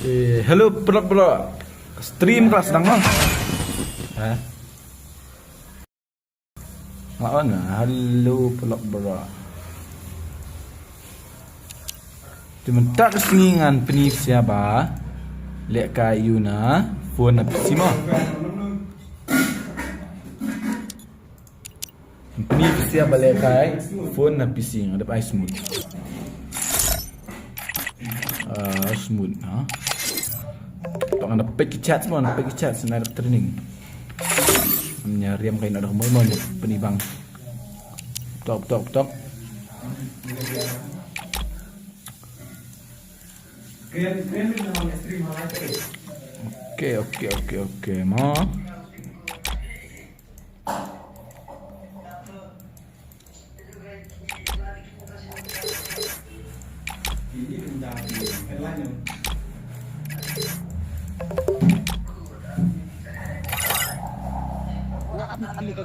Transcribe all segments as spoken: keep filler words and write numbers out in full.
Eh, hello, paralok bro. Stream ka la sdang mo. Ha? Nga on, hello, paralok bro. Te mynta ka sngi ngan pyni pisa ba lehkai ïa u na phone na P C mo. Pyni pisa ba lehkai phone na P C, nga dep ai smooth. Ah, smooth, ha. Tok, nga dep peit ki chat mo, nga dep peit ki chat, nga dep training. Ym ïa riam kai, nga dep moi mo, pyni bang. Tok, tok, tok. Okay, okay, okay, okay mo.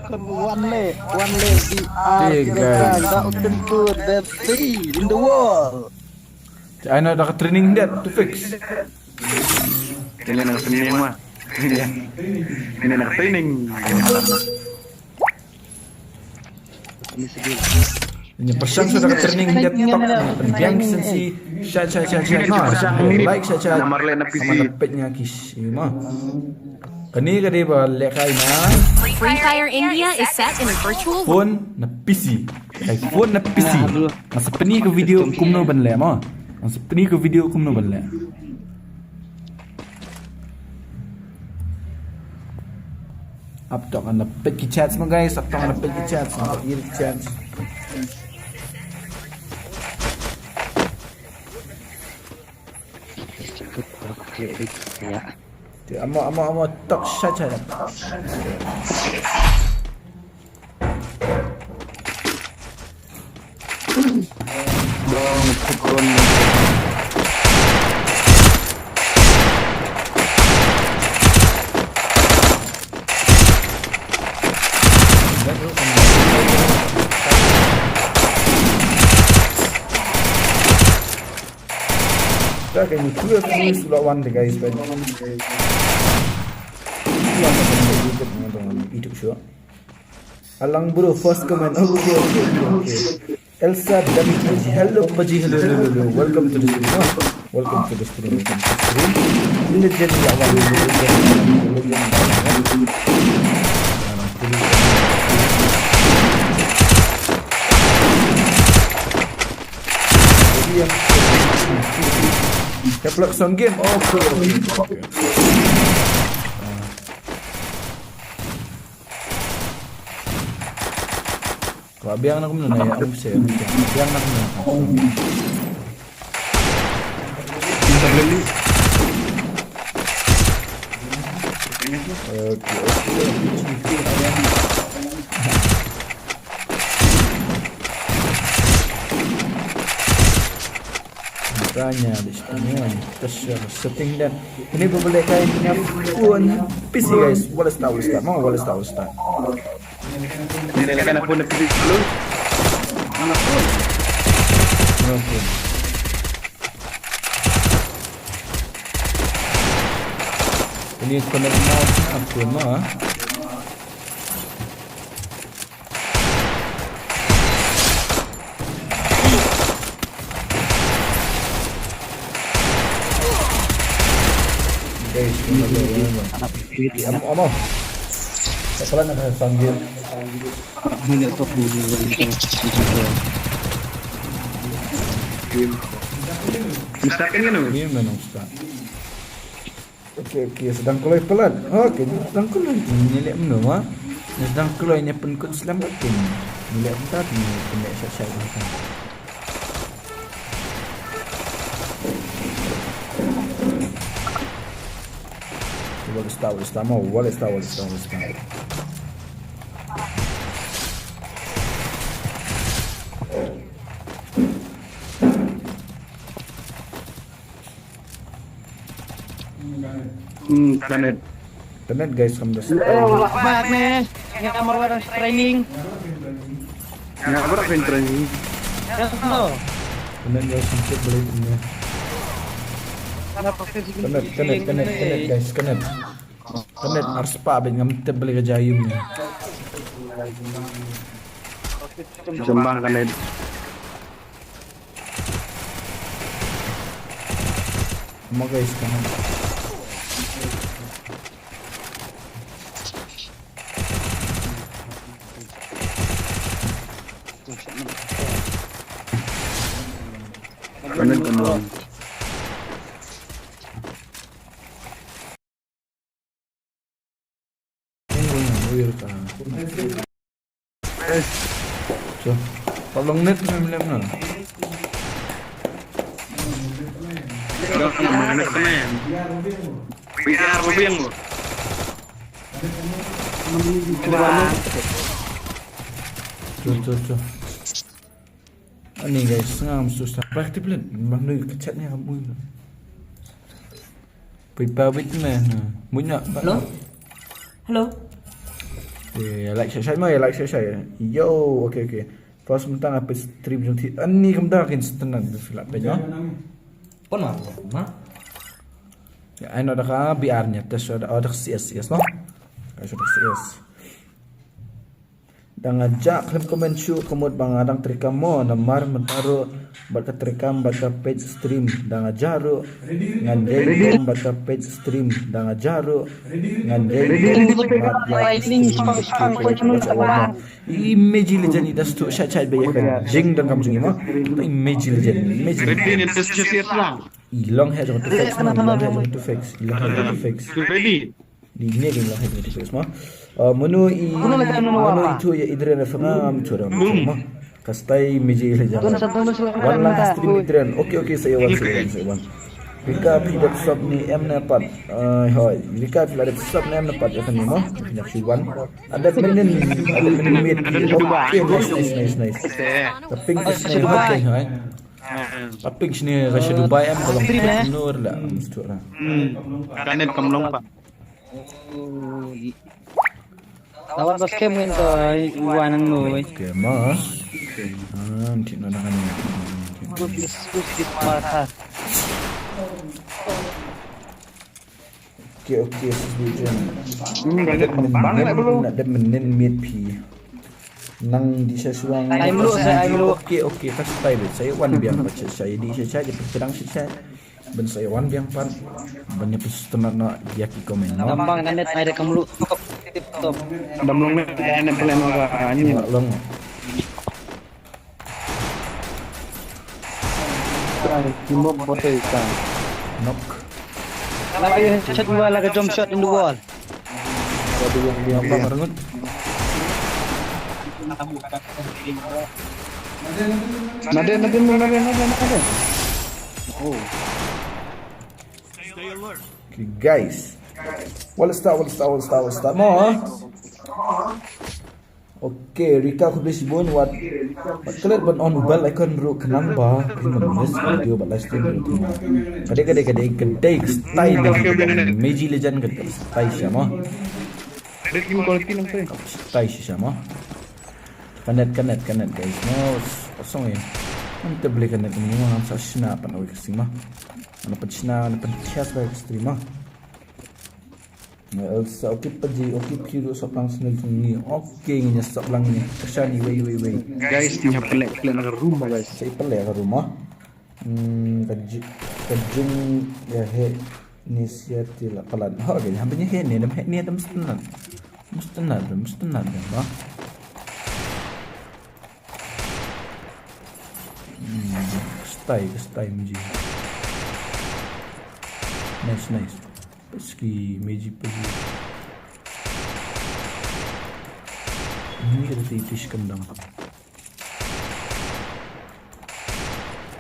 One lane, one lane V R. Hey, guys. In the world. Ai na da ka training dep to fix. Kane na training ma. Kane na training. Ïa pyrshang shuh da ka training dep tok. Biang sensi. Share, share, share, share. Like, share, share. Namar leh na P C. Peit nga ki shi ma. Kane ka dei ba lehkai na Free Fire India is set in a virtual world. Phone na P C. Lehkai phone na P C. Nga sa pyni ka video kumno ban leh mo. Nga sa pyni ka video kumno ban leh. Ap tok, nga peit ki chats mo guys, ap tok, nga peit ki chats, nga peit ki chats. Amo, amo, amo, tok, shot, shot. Dah kayaknya dua puluh sudah one deh guys. Hidup syok. Alang bro, first comment. Okay, okay, okay, okay. Elsa Dami Paji. Hello Paji, hello, hello, hello, hello. Welcome to the stream. Welcome to the stream. Welcome to the stream. Legend ya wan. Legend ya wan. Reflection game. Okay, okay, okay. Ka biang na kumno na ïa, um, share. Biang na kumno. Okay, okay. Tanya di sini, kita share setting dan ini berbalik kain punya phone P C guys. Boleh start, boleh start. Mau boleh start, boleh start. Ini kan aku nak pilih dulu. Mana pun. Oke. Ini connect mouse aku mah. Guys, ano, ano? Sa pala na sa game. Game. Start kan, ano? Game na nang start. Okay, okay, sdang kloi palat. Okay, sdang kloi. Ngi leh kumno ma? Ngi sdang kloi, ngi pynkut slem ka tim. Ngi leh kumta, ngi pynleh shai shai kumta. Wall star, wall star, mo, wall star, wall star, wall star. Hmm, Tenet. Tenet, guys, kam da. Oh, bad ne. Nga baru training. Nga baru training. Tenet, guys, sempit balik punya. Connect, connect, connect, connect, guys, connect. Connect, ar spah bad ngam tip beli ka jayum ni. Jembang connect. Mo guys, connect. Connect, connect. Cho. Pab long net mem lem na. Long net mem. We are moving. Cho, cho, cho. Ani guys, ngam susah. Praktik len. Bang nui kecet ni kamu. Pai pa bit me. Munya. Hello? Hello? Eh, like share share mo, like share share. Yo, okay, okay. First mentang apa stream jong ti. Ani kam dah kin setenan tu silap pe jo. Pon ma? Ma? Ya, ai no da ka B R nya test da, oh, da C S, C S mo. Ka C S. Dang ajak khlem comment shuh ka mut ba nga dang treikam mo, namar mynta ruh bad ka treikam bad ka page stream dang ajak ruh ngan jai treikam bad ka page stream dang ajak ruh ngan jai. Imagine le jan i da stu sha chai ba ya ka jing dang kam jing mo. Imagine le jan, imagine. I long he jong tu fix mo, i long he jong tu fix, i long he jong tu fix. Ready. Di ne ding long he jong tu fix mo. Uh, munu i munu i tu ya idren na fanga am tu dang mo. Kastai miji le jong. Wan lang stream idren. Okay, okay, saya wan, saya wan, saya wan. Rika phi dep sop ni em na pat. Uh, hoi. Rika phi la dep sop ni em na pat ya kan ni mo. Yak shi wan. Ada menin, ada menin mit. Okay, nice, nice, nice, nice. Tapi kasne hoi, hoi. Tapi kasne ka sha Dubai em ka long nur la. Mesti lah. Hmm. Kanet kam long pa. Lawan bas kem ngin ko wan nang noi. Kem ah. Ah, nanti no nangan ni. Good is good is marha. Okay, okay, sis Bijan. Hmm, banyak kembang nak dulu. Nak ada menin mit pi. Nang di sasuang. Ai mulu, ai mulu. Okay, okay, kastai bit. Saya wan biang pat saya di saya di pedang saya. Ban sa ïa wan biang pat ban ïa pynstad na ïa ki comment, no? Nambang ka net ai da ka mluh. Tip top. Dam long net ai net plan ka ni. Long. Ai, ki mob bote ka. Knock. Lama ïa headshot wala ka jump shot in the wall. Nampak rangut. Nade, nade, nade, nade, nade. Oh. Okay, guys. Wala start, wala start, wala start, wala start. Mo. Okay, Rika, khublei shibun wat, wat klet ban on u bell icon ruh khnang ba phin ym miss video bad live stream ruh. Kade, kade, kade, kade ka style ni. Meji Legend kade ka style shisha mo. Style shisha mo. Connect, connect, connect, guys. Mo, kosong ïa. Ante beli connect ni mo, ngam sa shna pan oi ka sima. Ngam pan shna, ngam pan thias bai ka stream mo. Elsa, okay, paji, okay, phi ruh sop lang snel jong ngi. Okay, ngi sop lang ngi. Kasha ni, wei, wei, wei. Guys, ngi hap pelek, pelek na ka room mo, guys. Sa pelek ka room mo. Hmm, ka ji-, ka jing ya he ni sia ti la palat. Ho, okay, hap ni he ni, dam he ni, dam mesti nat. Mesti nat, mesti nat, ba. Hmm, style, style meji. Nice, nice. Peski meji peski. Ini kita ti tish kendang.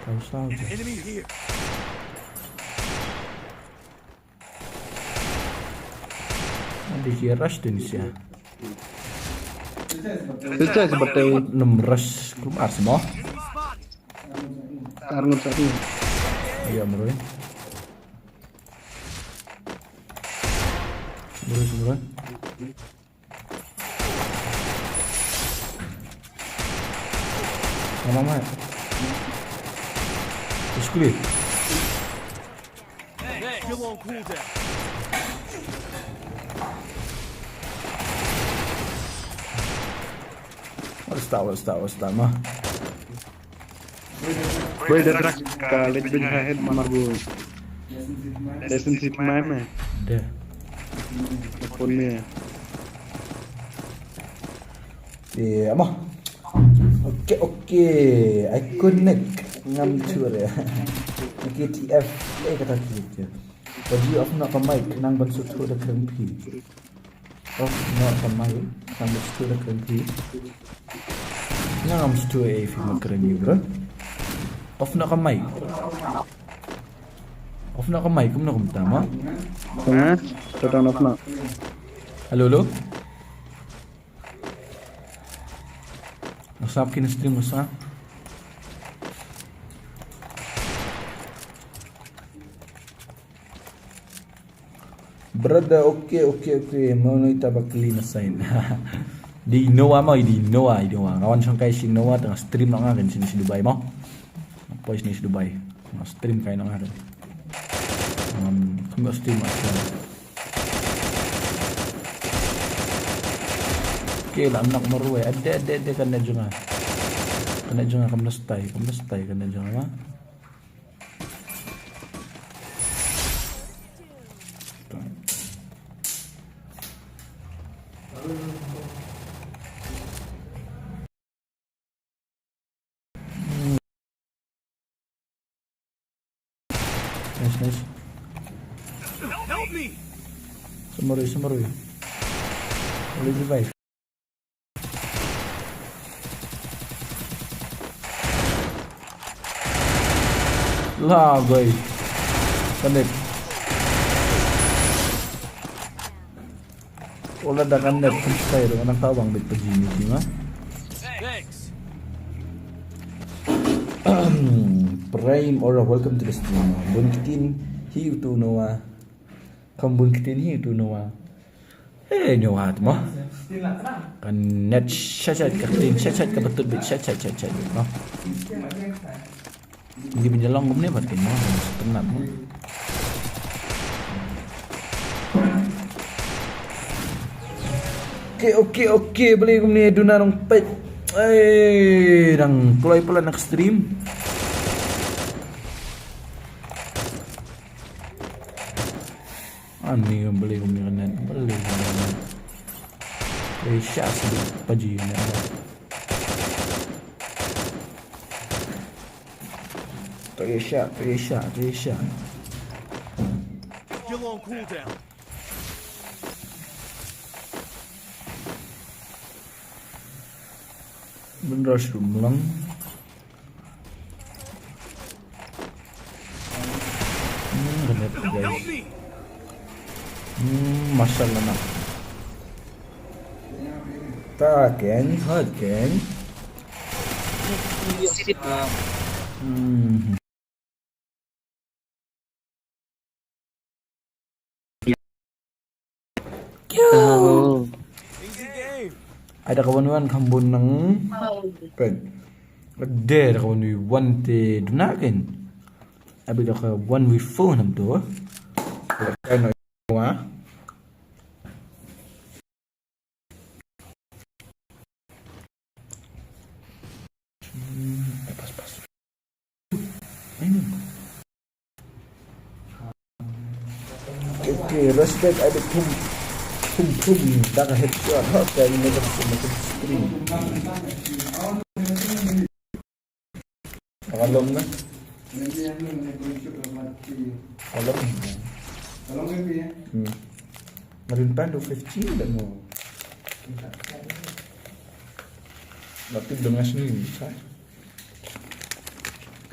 Tahu saja. Enemy here. Nanti dia rush din sia. Sisa seperti enam rush keluar semua. Tarngut satu. Iya, Meroy. Meroy, Meroy. Mama, mama. It's clear. Still on cooldown. What's that? What's that? What's that, ma? Wait, the truck, uh, let me ahead, Margo. Listen to my man. De. Pon me. Te, ama. Okay, okay. Iconic. Ngam chur ya. K T F. Eh, kata K T F. Pajih, off noh ka mic, nang ban shu thoh da kren phi. Off noh ka mic, nang ban shu thoh da kren phi. Nang ngam shu thoh eh phi ma kren ïa u, bro. Off noh ka mic. Off noh ka mic, kumno kumta ma? Ha? Turn off noh. Hello, hello. Nga sap kine stream nga sap. Brother, okay, okay, okay. Mo no ita bakli na sign. Di Noah mo, di Noah, di Noah. Nga wan shong kai shi Noah tang stream nga kan sini shi Dubai mo. Poi sini shi Dubai. Nga stream kai nga kan. Um, kami stream stream. Okay, la anak marwei. Ade, ade, ade, kan dah junga. Kan dah junga, kam dah stay, kam dah stay, kan dah junga. Nice, nice. Help me! Summary, summary. Boleh revive. Lah, boy. Connect. Ola da kan net pun stai do nang tawang bit pajini ma. Prime Aura, welcome to the stream. Bun kitin hi utu Noah. Kam bun kitin hi utu Noah. Eh, Noah mo. Kan net shat shat ka kitin shat shat ka betul bit shat shat shat shat mo. Hindi bin jalan kumne pat kin mo. Tenat mo. Okay, okay, okay. Beli kumne duna dong pet. Eh, dang play pula nak stream. Ani beli kumne net. Beli kumne net. Eh, sha sidi paji net. Tayasha, tayasha, tayasha. Still on cooldown. Bendar sumlang. Hmm, kena guys. Hmm, masalah nak. Taken, taken. Hmm. Ada kawan-kawan kampun nang pen. Ada kawan-kawan te duna ken. Abi da ka one v four nam tu. Kan wa. Hmm, eh, pas, pas. Ini. Okay, okay, respect ada pum pum pum. Dah headshot. Hot dan macam macam screen. Kalom na. Kalom. Hmm. Ngarin pandu fifteen dah mo. Lapit dengan sini, sa.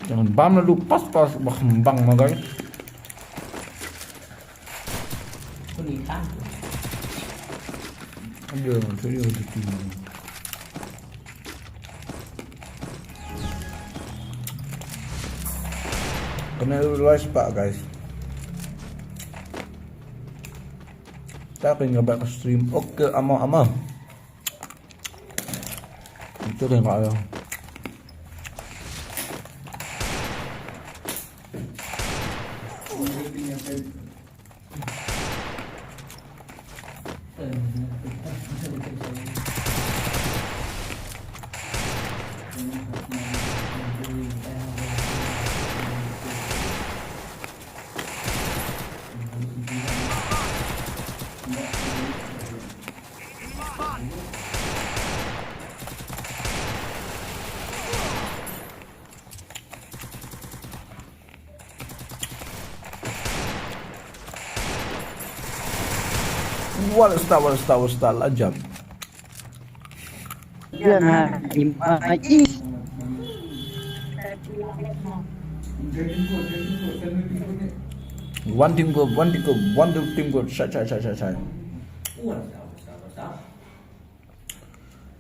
Jangan bam lalu pas-pas berkembang magai. Ada, ada tu. Kena realize pak guys. Tapi nggak bakal stream. Oke, ama-ama. Itu kan kalau. Wal star, wal star, wal star, la jump. Ïa na, i ma i. One team go, one team go, one team go, shot, shot, shot, shot, shot. Wal star, wal star, wal star.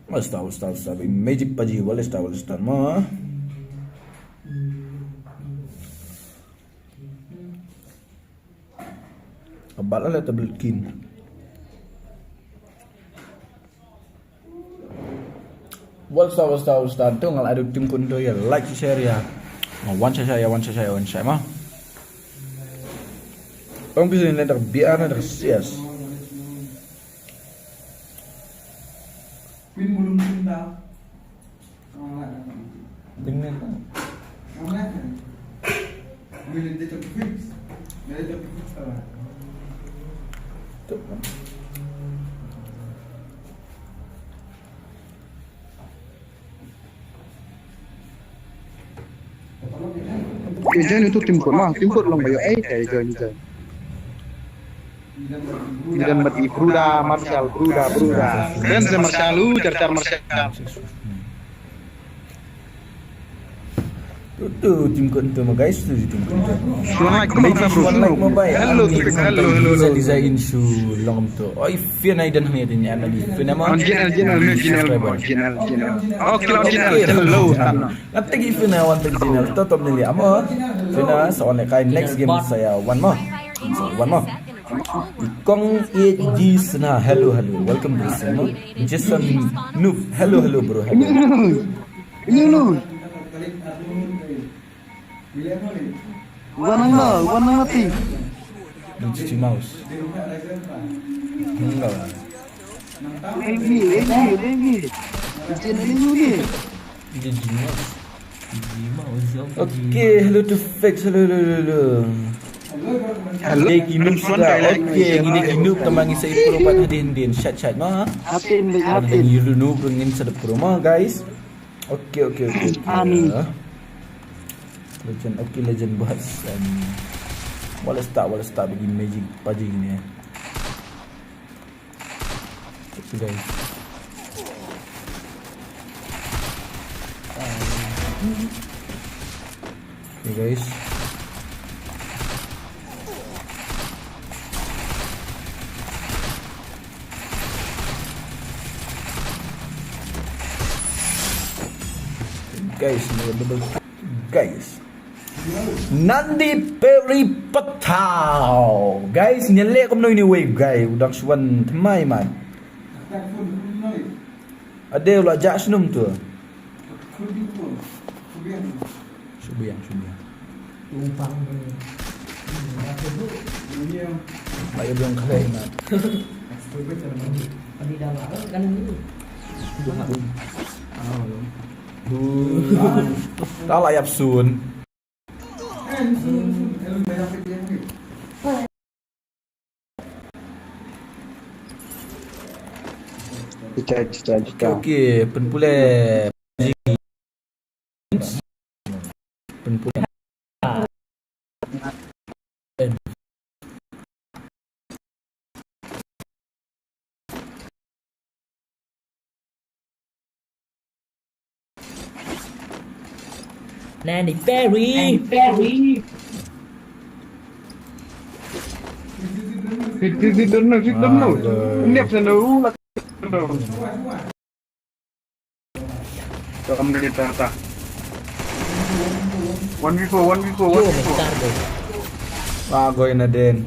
Wal star, wal star, wal star. Magic paji, wal star, wal star ma. Ka bat la le ta blit kin. Wal star, wal star, wal star. Tu ngal adu tim kun tu ya like, share ya. Ma wan sha sha ya, wan sha sha ya, wan sha ma. Ong pisi ni dak biar na dak sias. Pin ni. Ke join itu tim kot ma, tim kot long bayo eh ke join join. Idan mat i Bruda Marshall, Bruda, Bruda. Dan se Marshall, u jar jar Marshall. Tu, tu, tim kot tu ma guys, tu tim kot tu. Assalamualaikum. Maybe one like mobile. Hello, hello, hello. Liza, Liza Inshu long tu. Oi, Fina idan ni din ya na di. Fina ma. Original, original, original, original. Oh, kilo original, hello. Ngat tegi Fina wan tegi Jinal, to tom nili amo. Fina sa wan kai next game saya wan mo. Wan mo. Kong E G Sna, hello, hello. Welcome to the stream. Jason Noob, hello, hello, bro. Hello. Hello. Hello. Wan nang la, wan nang mati. Ni cuci mouse. Enggak. Lagi, lagi, lagi. Izin lagi ni. Dia cuci mouse. Cuci mouse, jom cuci mouse. Okay, hello to Fix, hello, hello, hello. Hello. Deki Noob sudah. Okay, ngi Deki Noob tamang ngi sa ipro pat hadin din. Chat, chat ma. Hatin, hatin. Ngi lu Noob ngin sa ipro ma, guys. Okay, okay, okay, okay. Ani. Legend, okay, legend boss. Um, wala start, wala start bagi magic paji ni. Okay, guys. Um, okay, guys. Guys, ni double guys. Nandi Peri Patau. Guys, ni le kum noi ni wei guys. Udang suan tmai man. Ade ula jak snum tu. Subiang, subiang. Tumpang ni. Mai biang khalai na. Ta la yap sun. Cita, cita, cita. Okay, okay, pynpule. Pynpule. Nandi Perry. Nandi Perry. Sit, sit, sit, don't know, sit, don't know. Ah, nep sana, uh, lah. Come, kita ta. One v four, one v four, one v four. Ah, go in again.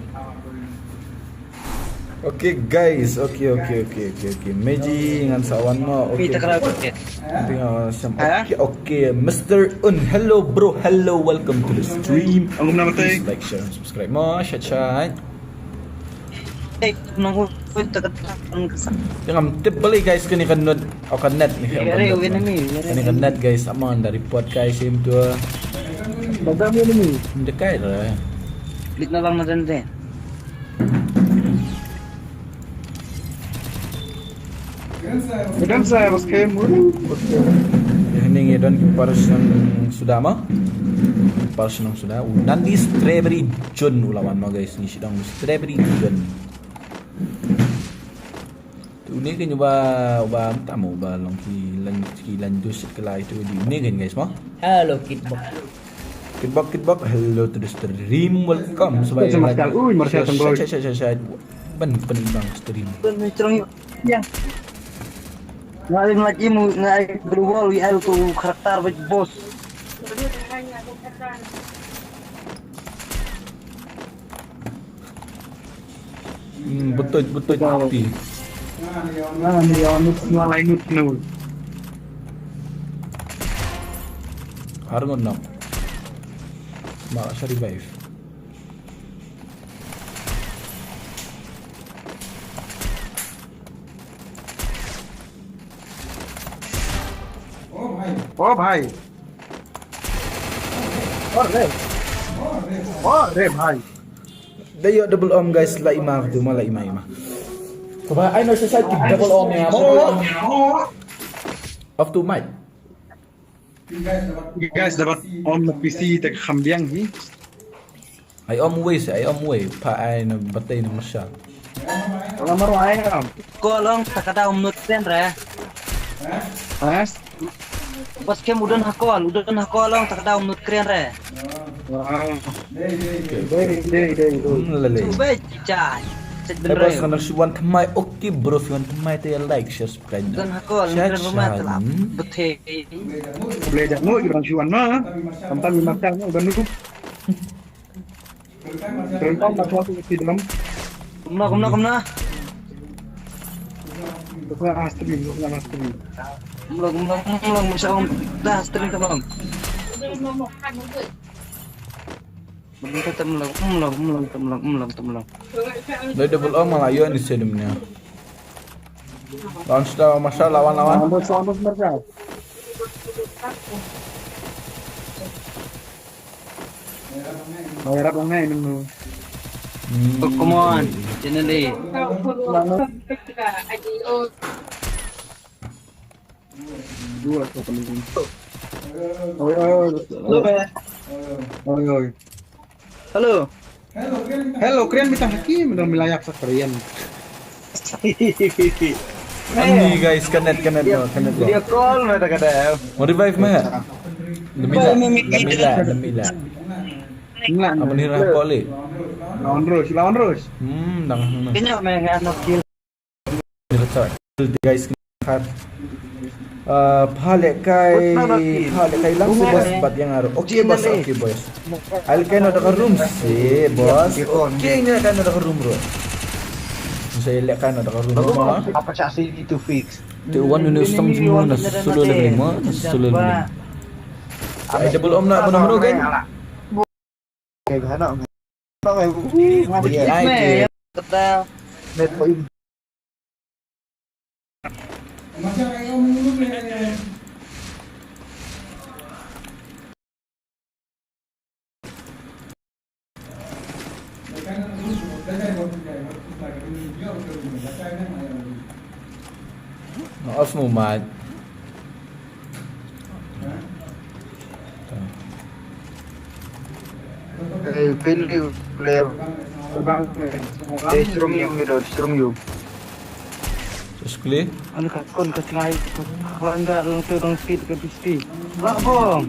Okay guys, okay, okay, okay, okay, okay. Meji ngan sa wan mo. Okay. Pi takra ko. Pi nga sam. Ha? Okay, okay. Mister Un, hello bro, hello, welcome to the stream. Angum nama tai. Please like, share and subscribe mo, shat shat. Eh, nunggu. Te ngam tip bali guys kani ka net, o ka net ni ka net. Kani ka net guys, amon da report guys sim tu. Badam ni ni. Dekai re. Lik na lang na den de. Kan saya bas kem. Ini ngidon ki person sudah ma. Person sudah. Nandi Strawberry John ulawan ma guys, ni sidang Strawberry John. Une kan uba, uba mtam uba long ki lan, ki lan dus ka lai tu di une kan guys mo. Hello Kitbok. Kitbok, Kitbok, hello to the stream, welcome. Sebagai Marshall, ui, Marshall shait, shait, shait, shait. Ban, ban bang stream. Ban ni terang yuk. Ya. Ngai lagi mu ngai global W L tu karakter bos. Hmm, betul, betul. Betul. Mati. Nah, ni orang ni semua lain ni semua. Harun nak. Mak saya revive. Oh bhai. Oh re. Oh re bhai. Dei ïoh double om guys, la ima tu ma la ima ima. Coba ai no sesat ki double om ya. Off to mic. Guys dapat om na P C tak kham biang hi. Ai om wei se, ai om wei, pa ai na batei na Marshall. Lamar ai am. Ko long takada um nut pen re. Hah? Bas kem udan hakol, udan hakol long takada um nut kren re. Wow. Dei dei dei dei. Hmm, lele. Ube chai. Chet ben re. Bas kana shuan thamai, okay bro, shuan thamai te like, share, subscribe. Udan hakol, kren rumah telap. Bethei. Boleh jak nu ibrang shuan ma. Tam tam ni makan nu udan nu. Kumno, kumno, kumno. Kumno, kumno, kumno, kumno. Dei double om ma la ïoh ni sedim nia. Lawan sida Marshall, lawan, lawan. Lawan bos, lawan bos Marshall. Mai rap lang nai nang. Hmm. Oh, come on. Jangan deh. Dua atau penting. Oi oi oi. Oi oi. Hello. Hello, kren bita haki, mendang milayak sa kren. Ani guys, connect, connect, connect. Video call mata kada. Mau revive mah? Demi lah, demi lah, demi lah. Apa ni rah poli? Lawan terus, lawan terus. Hmm, dah. Kenya meh anak kill. Guys, khat. Uh, pha lehkai, pha lehkai lang si boss, bat ïa nga ruh. Okay boss, okay boss. Ai lehkai noh da ka room si boss. Okay, nga lehkai noh da ka room ruh. Sa lehkai noh da ka room ruh. Apa cak si itu fix? Tu wan nu sam semua na solo level lima, na solo level lima. Ai double om na mano mano kan? Off mo, Mat. Hey, Philly player. Hey, strong you, middle, strong you. Just clear. Ano ka kon ka try ko. Wala nga lang to dang speed ka bisti. Wala bong.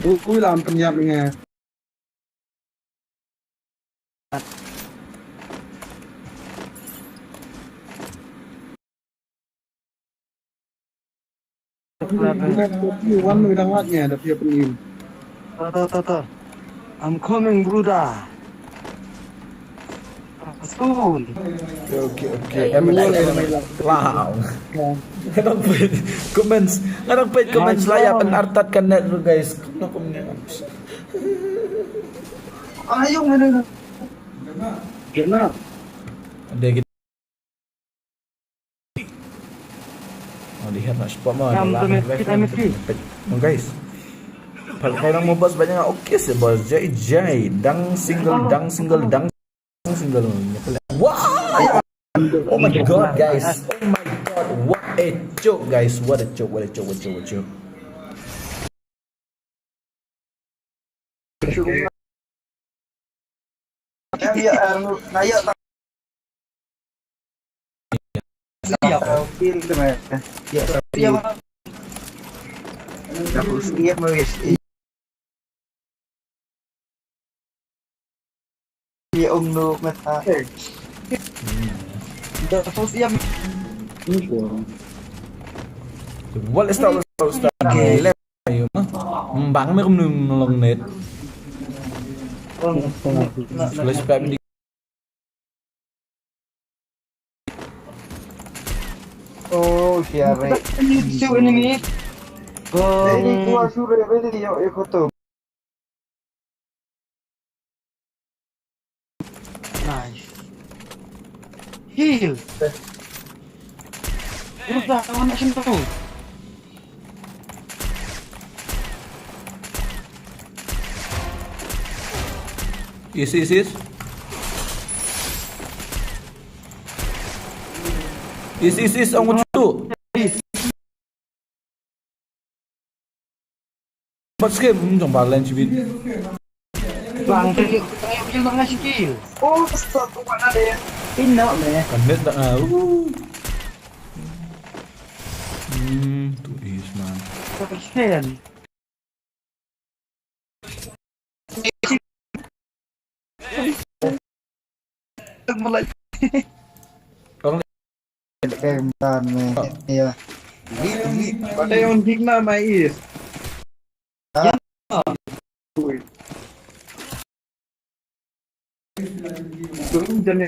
Ui lam pynïap nga. Wan wi dang wat nga da pia pynïap. Ta ta ta ta. I'm coming, brother. Soon. Okay, okay, okay. Em, em, em, wow. Nga dang peit comments, nga dang peit comments la ïa pynartat ka net ruh, guys. Kumno kumno. Ayo, mana? Kena. Ada kita. Oh, di hit na spot mo. Ngam tu mesti, mesti. Oh, guys. Pal kai nang mo boss banyak. Okay si boss. Jai jai. Dang single, dang single, dang single. Wah! Oh my god, guys. Oh my god. What a joke, guys. What a joke, what a joke, what a joke, what a joke. Em ya, em, na ya, ta. Ya, ta, feel tu, man. Ya, ta, feel. Ya, ta, feel, man. Ya, um, no, man. Da, ta, ya. What is that? What is that? Okay, let's. Ayo, ma. Mbang me kumno ngelong net. Flashback di. Oh, siare. Ini tu enemy. Ini gua suruh, ini yo, yo, kotor. Nice. Heal. Udah, kawan nak sentuh. Is, is, is. Is, is, is, ang ucu. Bat skip, hmm, jong ba len chibit. Bang, tadi aku tengah kill, bang, ngasih kill. Oh, stop, aku mana deh? Pin nak, meh. Kan net dah, ah, uh. Hmm, tu is, man. Persen. Orang Kembang, meh. Iya. Patay on hik na mai is. Ah. Ui. Turun jane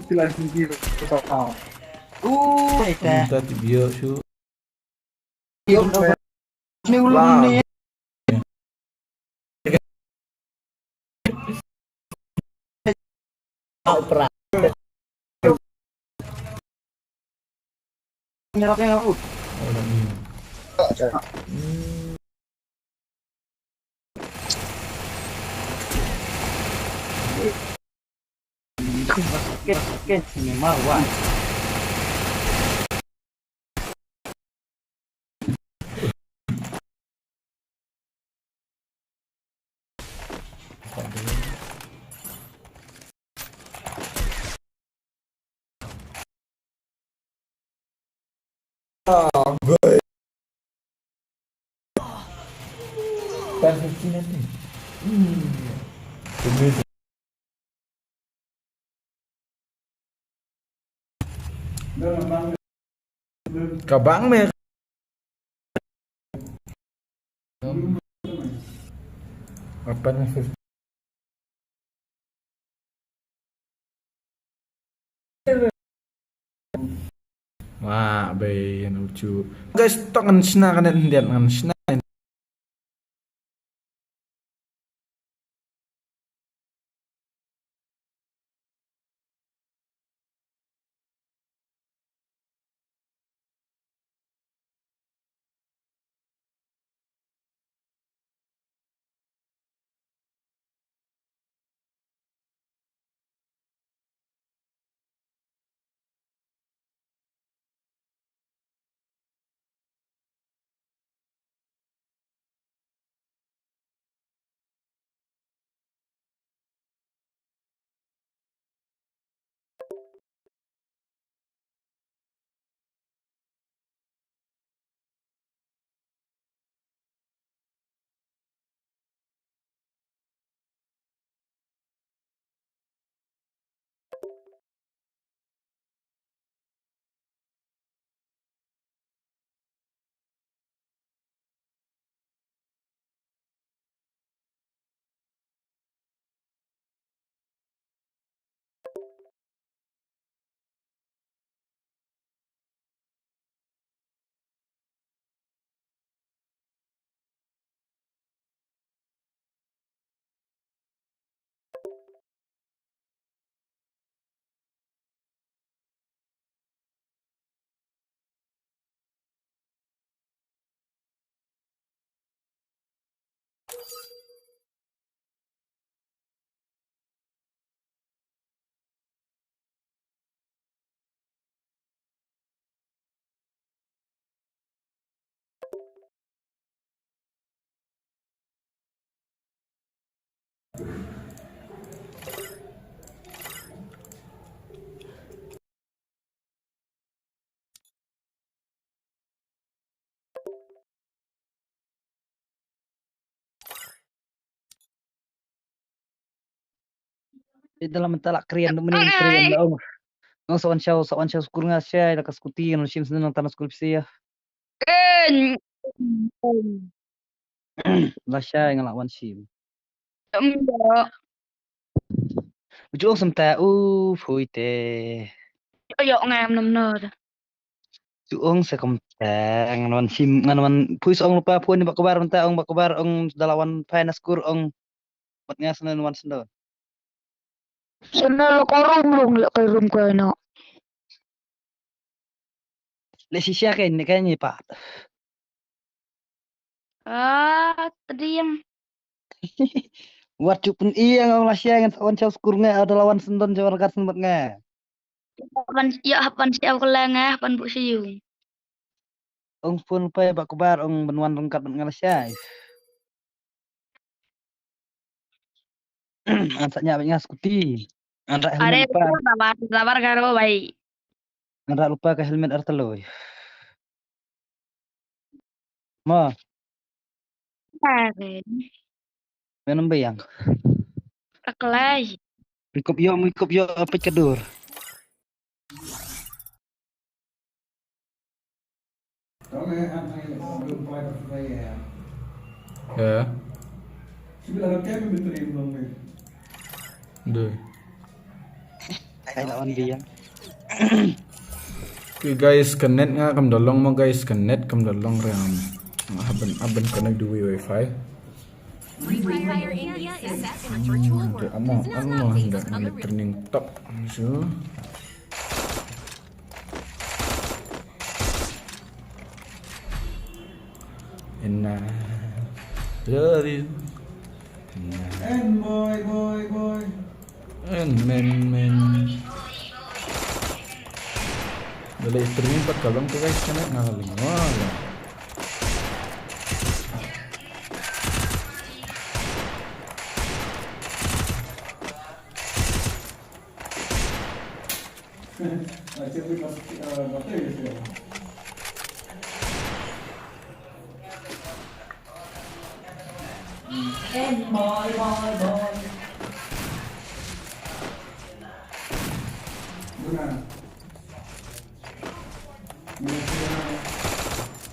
sila tinggi. Ui, ta. Minta tibio su. Ni ulun ni. Nyerapnya aku. Oke, oke, ini mah, wah. Ka bang me. Apa ni? Wah, bei, anu cu. Guys, tang ngan shna kan, ngan shna. Ïa da la mynta la krian da mynne krian da ong. Ong sa wan shaw, sa wan shaw skur nga shai la ka skuti ngan shim sendon nang tang skul pisa ïa. Ken. La shai nga la wan shim. Em, ïa. U ju ong sa mynta u phui te. Ïa, ïa, ngam nam no. Ju ong sa kumta ngan wan shim ngan wan phui sa ong lypa phui ni Bah Kbar mynta ong Bah Kbar ong da la wan phai na skur ong. Bad nga sendon wan sendon. Sendon la ka room lung la ka room ka no. Le shisha ka ni ka ni pa. Ah, tadiang. Wat ju pyn ïa nga la shai ngan sa wan shaw skur nga da la wan sendon shaw rakat sendon nga. Hap ban ïa hap ban shaw kala nga hap ban bu shaw. Ong phone pa Bah Kbar ong ban wan ryngkat bad nga la shai. An sa nya bad nga skuti. An ra helmet pa. Sabar sabar karo bai. An ra lypa ka helmet ar tylli. Ma. Karen. Menam bayang. Aklai. Ikop yo, ikop yo, apit kedur. Ya. Duh. Ai lawan dia. Okay guys, connect nga kam da long mo guys, connect kam da long riam. Nga haban haban connect the wifi. Free Fire India is set in a virtual world. Amo amo handa ngan training top. So. And I love you. And boy, boy, boy. And men, men. Dale streaming pat ka long tu guys, kena ngaling. Wah.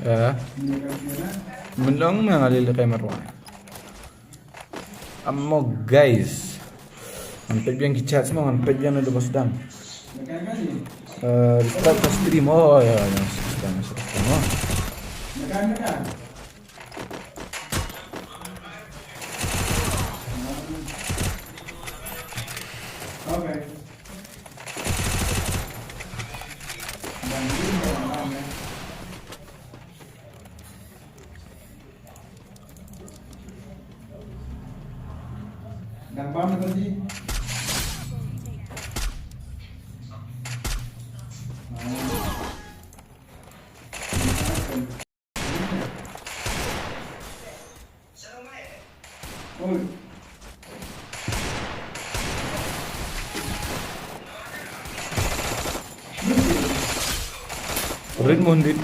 Ya. Menong ma ngali le kamera. Amo guys. Ngan peit biang ki chat mo, ngan peit biang na deba sdang. Eh, restart ka stream. Oh ya, ya, sdang, sdang, oh. Okay. Rin Mondit.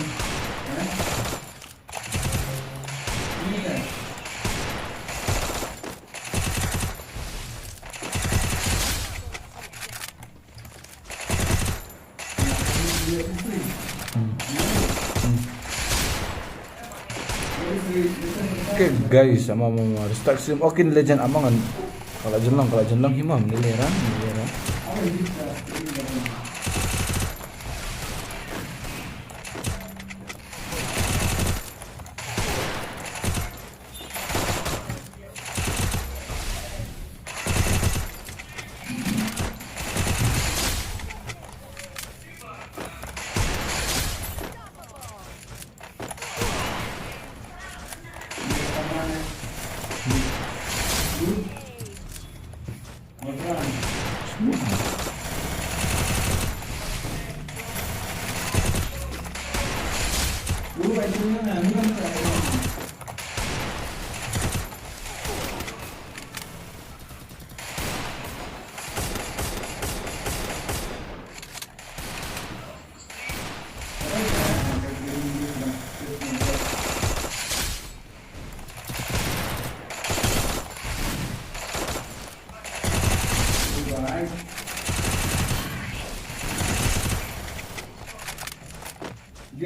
Okay guys, ama ama ama restart stream. Okay, Legend ama ngan. Ka la jin long, ka la jin long hi mo, nilera, nilera.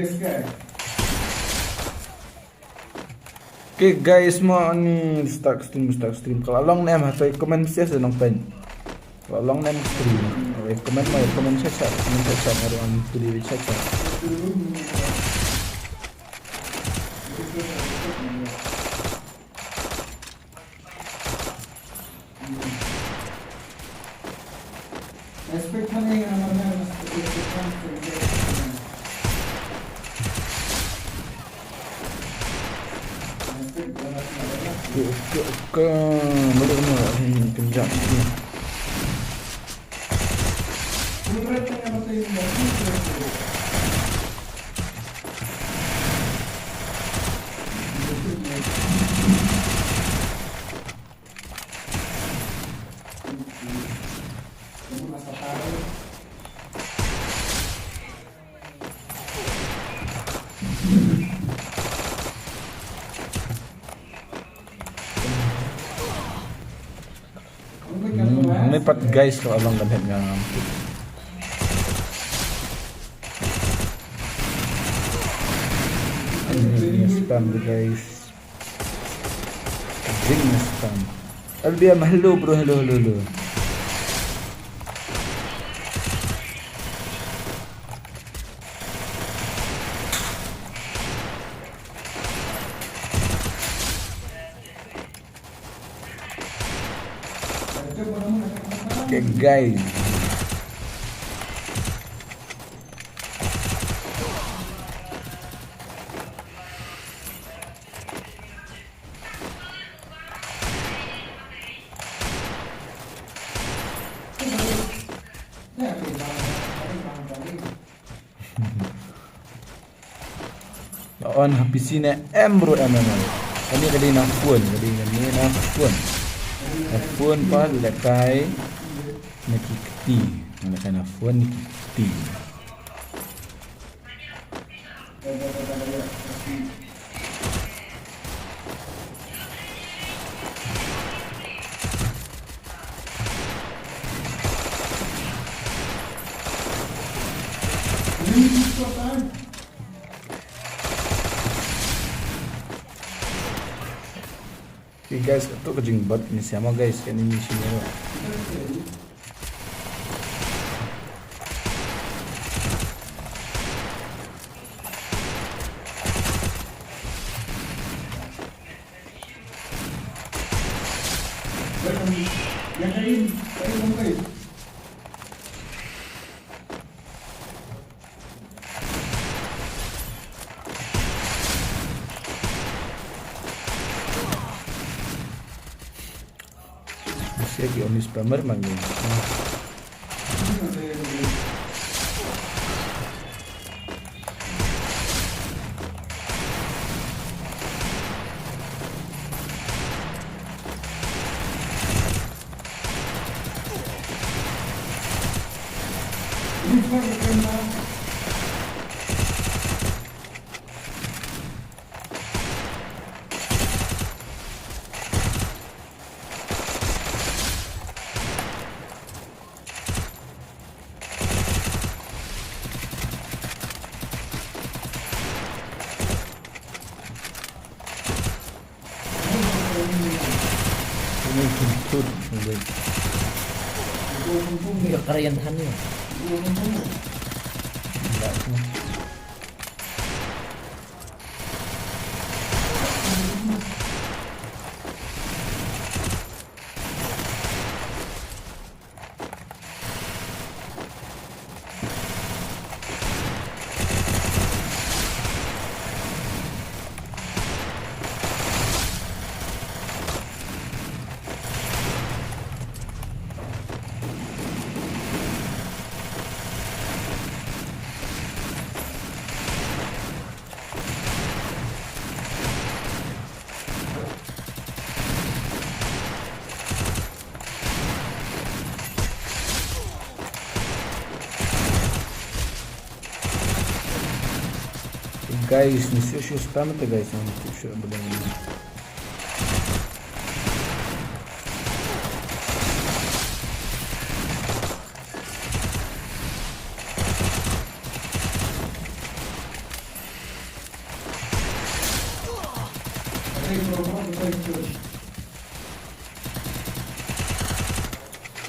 This guy. Okay guys, mo ani start stream, start stream. Ka la long ne em, ha to comment section nongpeit. Ka la long ne em stream. Oi, comment mo, comment section, comment section, aru am pudi section. Ke, ke, ke, balik ni, eh, kejap sikit. Hmm, hangne pat guys, ka la long kan het nga ngam. Hangne spam tu guys. Jing spam. L B M, hello bro, hello, hello, hello. Okay, guys. On ha P C ne em bro, em, em, em. Kane ka dei na phone, ka dei kane na phone. Na phone pat lehkai na ki kti. Lehkai na phone na ki kti. Okay guys, kato ka jingbot ni siama guys, kane ni sini. Masih lagi on spammer manggil. Ini kentut, ini. Ini keren kan ya? Enggak sih. Guys, ni shu shu spam te guys, ni shu shu boleh ni.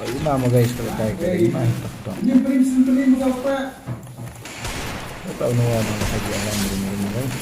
Ima mo guys, ka la dei ka dei ima tok tok. Ka la dei no, no, ka dei alam ring ring guys.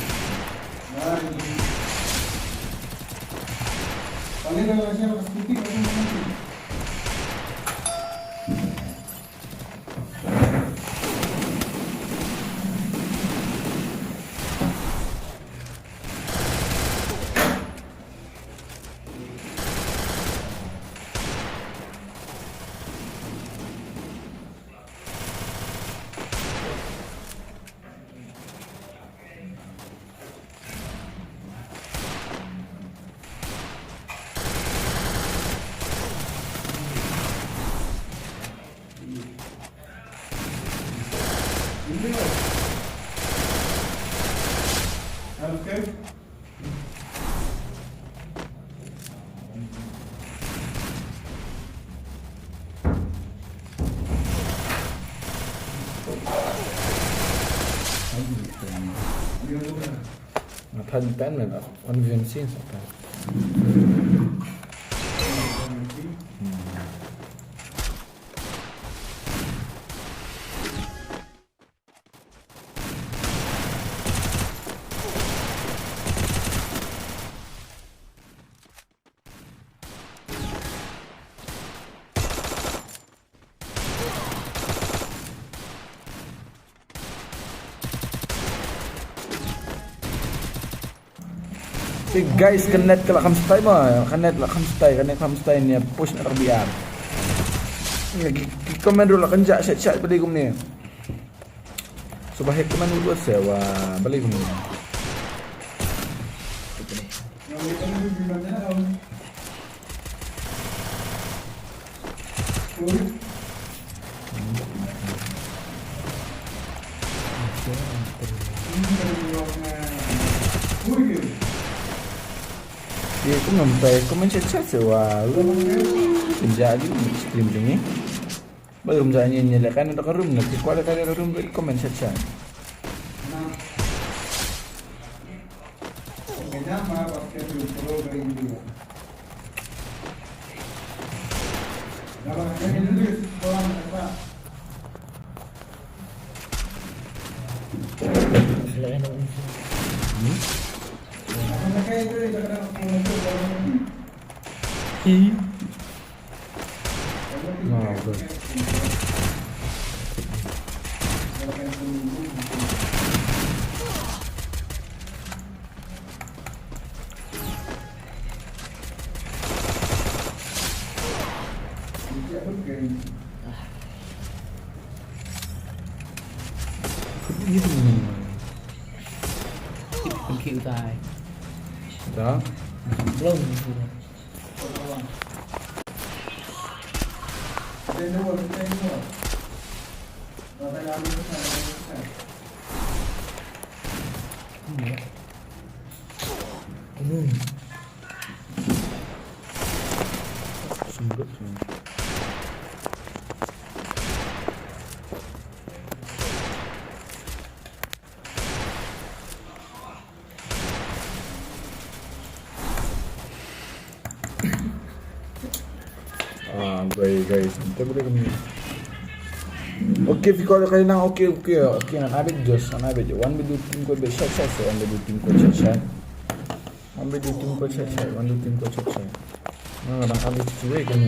Nga phan pen me ba. One V one six sa pen. Hmm. Te guys, ka net ka la kham stay ma, ka net la kham stay, ka net kham stay ne push na ka B R. Ki, ki comment ruh la kynjah shat shat bad kumne. Shu ba hit comment ruh se wa bad kumne. Ye kum nam tai comment chat chat se wa. Pinja di stream jong ngi. Ba room ja ngi ngi le kan da ka room na ki kwala ka room ba comment chat chat. Kut ïa tu. Kut kum ki utai. Da. Belum. Hmm. Sembut sini. Ah, guys, guys, kita boleh kami. Okay, phi kwah ka nang, okay, okay, okay, ngan update just, ngan update. Wan bad u team ko bad chat chat, wan bad u team ko chat chat. Wan bad u team ko chat chat, wan bad u team ko chat chat. Ngan nang update cuy kami.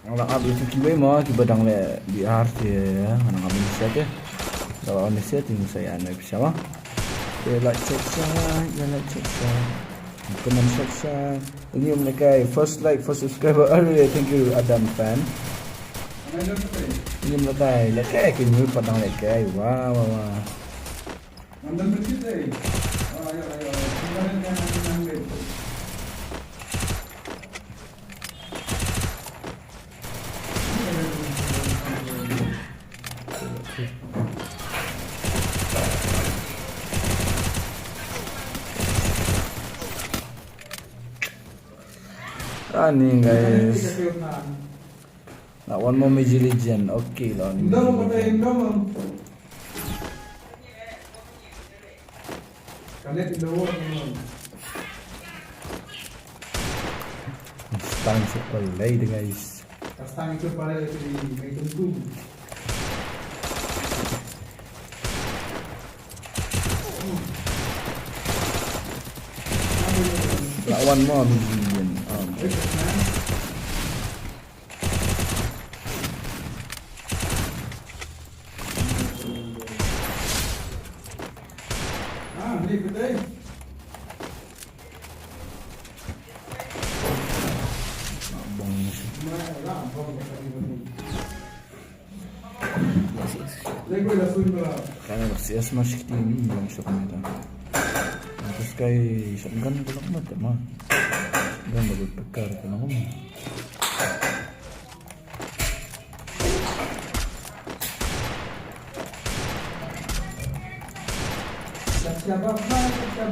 Ngan nang update kiwei mo kiba dang leh B R te, ngan nang update sha te. Dah on sha te, ngan sa ïa nai pisa mo. Te like, share, share, ïa like, share, share. Comment, share, share. Uni um lekai, first like, first subscriber. Aduh, thank you Adam fan. Uni um lekai, lekai, kini pat dang lekai. Wah, wah, wah. Ani guys. Nak one more Mobile Legend. Okay lah ni. Connect the wall. Tang sa palei de, guys. Tang sa palei de, guys. Lawan mo, minion. Um. Kana bak sias mas kiti ni yang sok ni ta. Terus kai shotgun ko lak mat ma. Shotgun baru pekar ko lak mat. Guys.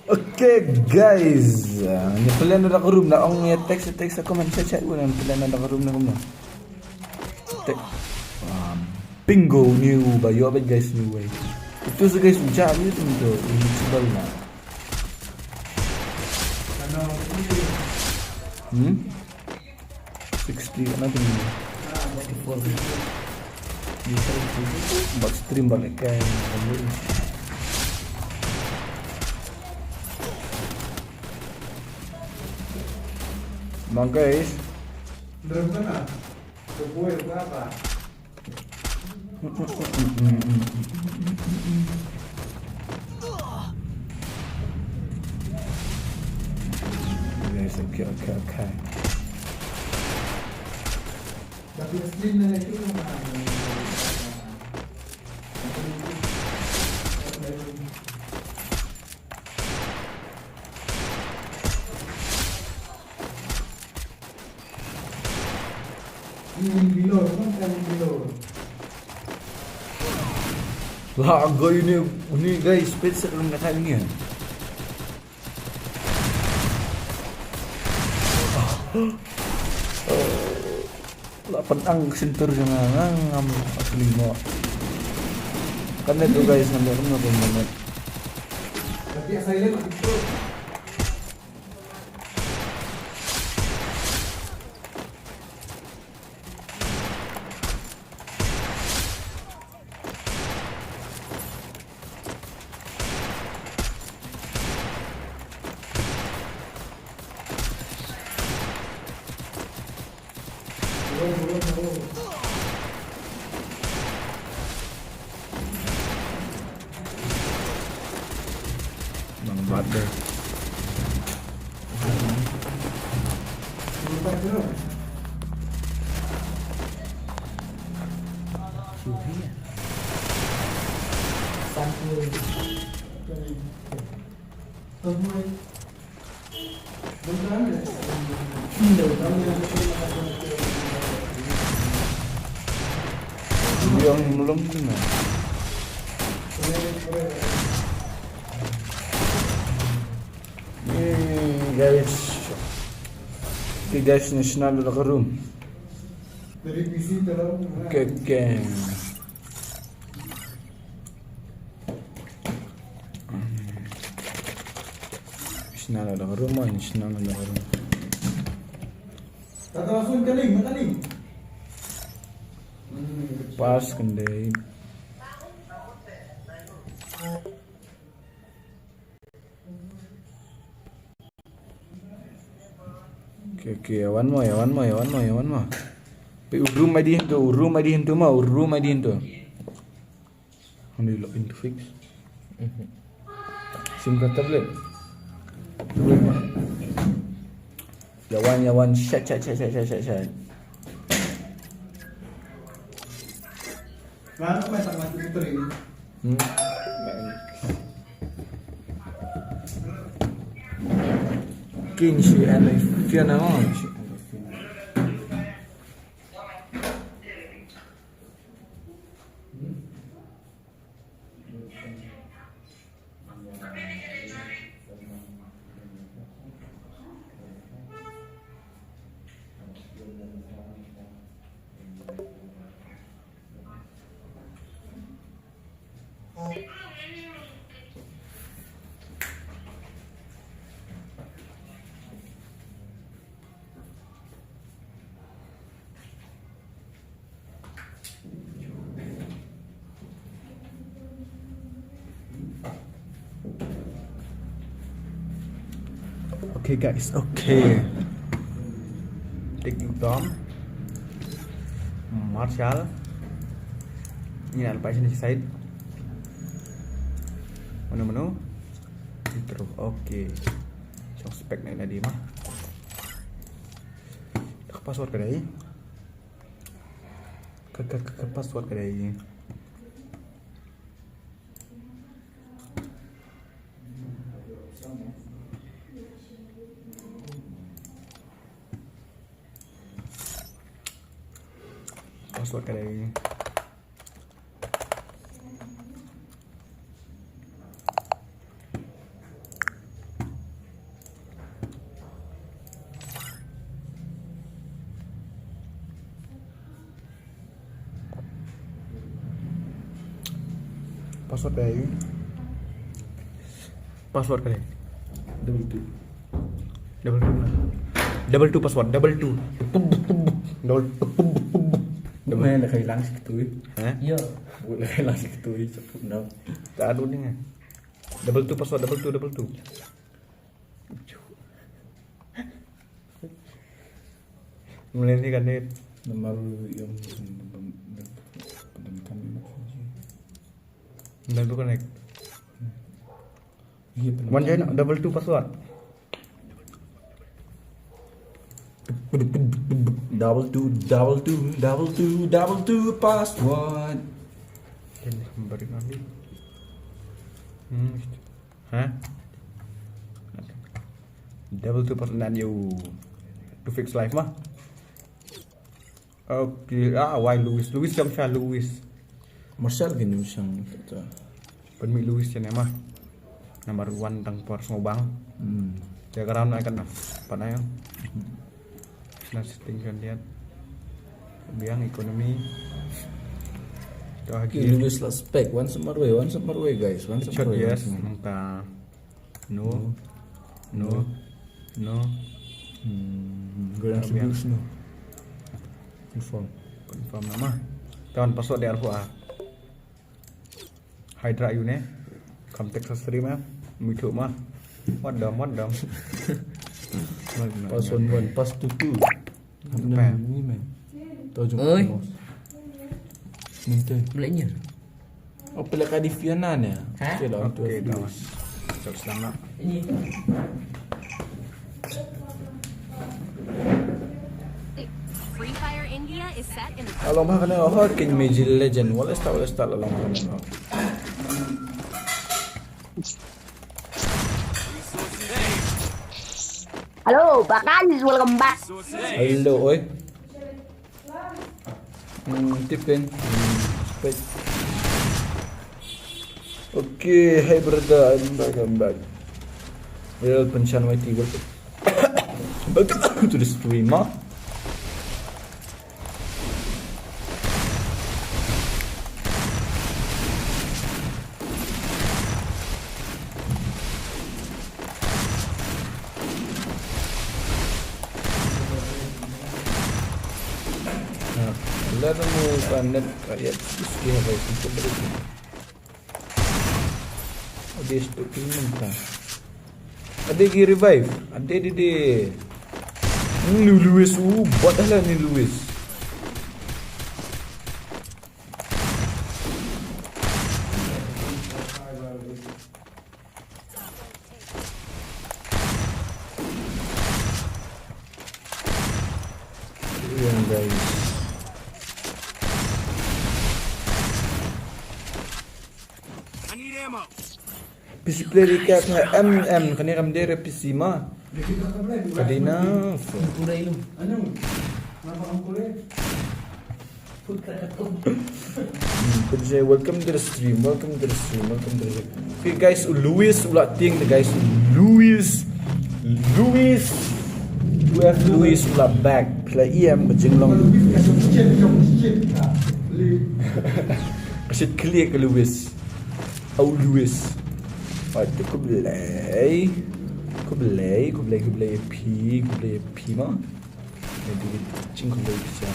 Okay, guys. Ah, ngi pynleh na da ka room, na ong ïa text, text, comment, chat, chat, ngi pynleh na da ka room na kumno. Te-, ah, bingo, new ba ïoh ba guys, new way. Itu se guys, uja ni tu tu, ini sebal na. Hmm? Sixty, ano tu ni? Sixty-four. Buat stream balik kan. Mang guys. Berapa na? Sebuah berapa? Guys, okay, okay, okay. Lah, go ini, ini guys, speed set rum na kai ini. Lah, pedang sentur jangan ngam asli mo. Kan itu guys, sampai rum na pun. Tapi asal itu. Nang bat deh. Yang belum kena. Ni guys. Okay guys, ni sna da ka room. Okay, okay. Sna la da ka room, sna la da ka room. Pas kan dei. Okay, okay, wan mo, wan mo, wan mo, wan mo. Pe u room ai di hynto, u room ai di hynto mo, u room ai di hynto. Only log in to fix. Mhm. Sim ka tablet. Wait, ma. Ya wan, ya wan, shat, shat, shat. Lalu main sama kita ini. Hmm. King shi and Fiona on. Okay guys, okay. Tik Tom. Marshall. Ngi la poi shane sha side. Mano mano? Intro. Okay. Shong spec na ina dei ma. Ka password ka dei. Ka ka ka ka password ka dei. Password ka dei. Password ka dei. Password ka dei. Double two. Double two na. Double two password, double two. Double two. Double two. Mane la kai lang sik tui. Ha? Yo. La kai lang sik tui, cepet na. Tak ada ni. Double two password, double two, double two. Mane ni kan ni. Nomor yang. Double connect. Iya, bener. One join double two password. Double two, double two, double two, double two password. Ini kembali nanti. Hmm. Hah? Double two password nan you to fix life mah. Okay, ah, why Lewis? Lewis jam sha Lewis. Marshall gin jam sha kata. Pynmih Lewis jane mah. Number one tang por sngewbang. Hmm. Dia ground ai kan. Pat ai kan. Na setting kan dia. Biang economy. To Okay, lagi. Lewis la spec. One summer way, one summer way, guys. One summer Shot way. Yes, one summer way. Nangta. No. No. No. No. Hmm, gue yang Tapi yang serius no. Confirm. Confirm nama. Kawan password di arfu ah. Hydra you ne. Kam Texas stream ya. Mutu mah. Wadam, wadam. Password one, pass to two. Apa? Ni man. Tahu jom. Oi. Nanti. Mulai nyar. Oh, pelak ka di Fiona ne? Ha? Okay, dah. Okay, dah. Cak sedang nak. Ini. Free Fire India is set in the Along ha kane oh kin Mobile Legend. Wala start, wala start along ha kane. Hello, bakal welcome back. Hello, oi. Hmm, tipin. Hmm, spec. Okay, hey brother, I'm back, I'm back. Well, Pinchan Y T, welcome. Welcome to the stream, ah. Eleven move and net. Yes, this game has a Ade stok ki mynta. Ade ki revive. Ade de de. Ni Lewis u, buat dah lah ni Lewis. Ayan, guys. I need ammo. P C player recap ha M M kane kam dei re P C ma. Kadina. Hmm, Pajay, welcome to the stream, welcome to the stream, welcome to the stream. Okay guys, Lewis u la tieng the guys, Lewis, Lewis, Lewis u la back, play E M ka jinglong. Ka shit clear ka Lewis. Au Lewis. Oi, te khublei. Khublei, khublei, khublei phi, khublei phi ma. Maybe ching khublei phi sa.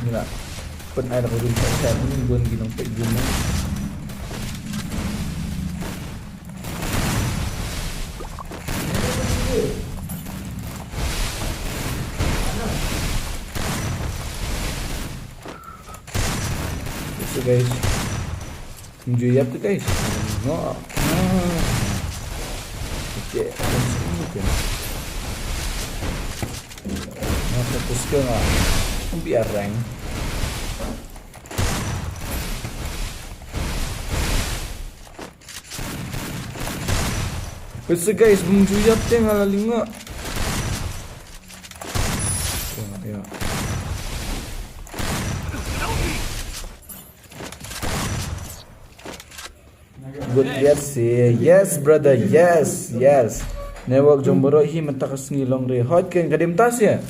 Ni la. Pyn ai da ka room sa sa ni don gi nong pek gi ma. So guys, enjoy up to guys. No. Ah. Okay, okay. Mata terus ke nggak? Biar rank. Pese guys, bum juyat te nga la linga. Ya, ya. Good, yes, yes, brother, yes, yes. Network jong baroh hi mynta ka sngi long re. Hot ken ka dim tas ya.